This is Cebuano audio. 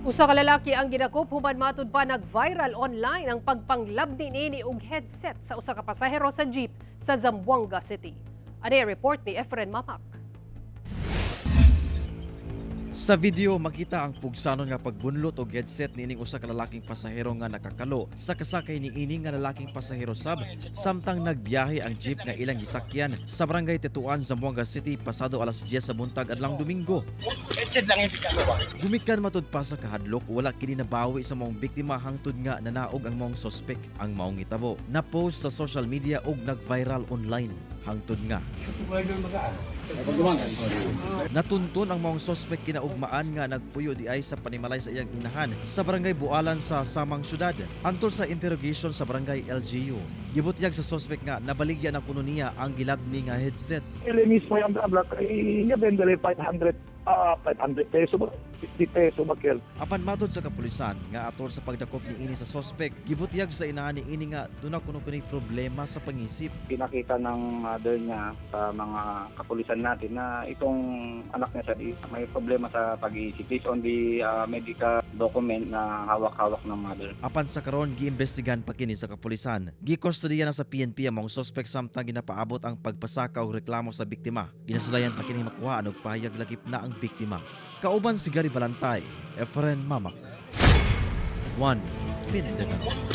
Usa ka lalaki ang gidakop human matud pa nag-viral online ang pagpanglabni niini og headset sa usa ka pasahero sa jeep sa Zamboanga City. Ani ang report ni Efren Mamak. Sa video, makita ang pugsanon nga pagbunlot og headset niining usa ka lalaking pasahero nga nakakalo sa kasakay niini nga lalaking pasahero sab samtang nagbiyahe ang jeep nga ilang gisakyan sa Barangay Tetuan, Zamboanga City pasado alas 10 sa buntag adlawng Domingo. Headset lang yung bigyan mo ba? Gumikan matud pa sa kahadlok, wala kini nabawi sa maong biktima hangtod nga nanaog ang maong sospek. Ang maong itabo na-post sa social media ug nag-viral online hangtod nga natunton ang maong sospek kinaugmaan nga nagpuyo di ay sa panimalay sa iyang inahan sa Barangay Bualan sa samang syudad. Antol sa interrogation sa barangay LGU, gibutyag sa sospek nga nabaligya na kuno niya ang gilabni nga headset. Ele mismo yung bla kay niya bendele 500 500 peso ba, 50 peso ba kel. Apan matod sa kapulisan nga atol sa pagdakop ni ini sa sospek, gibutyag sa inahan ni ini nga duna kuno kini problema sa pangisip. Pinakita ng mother niya sa mga kapulisan natin na itong anak niya sa may problema sa pag-iisip based on the medical document na hawak-hawak ng mother. Apan sa karon, giimbestigahan pa kini sa kapulisan. Gikustodiya na sa PNP ang mga sospek samtang ginapaabot ang pagpasaka og reklamo sa biktima. Ginasulayan pa kini makuha og pahayag lakip na ang biktima. Kauban si Gary Balantay, Efren Mamak. 1 Mindanao.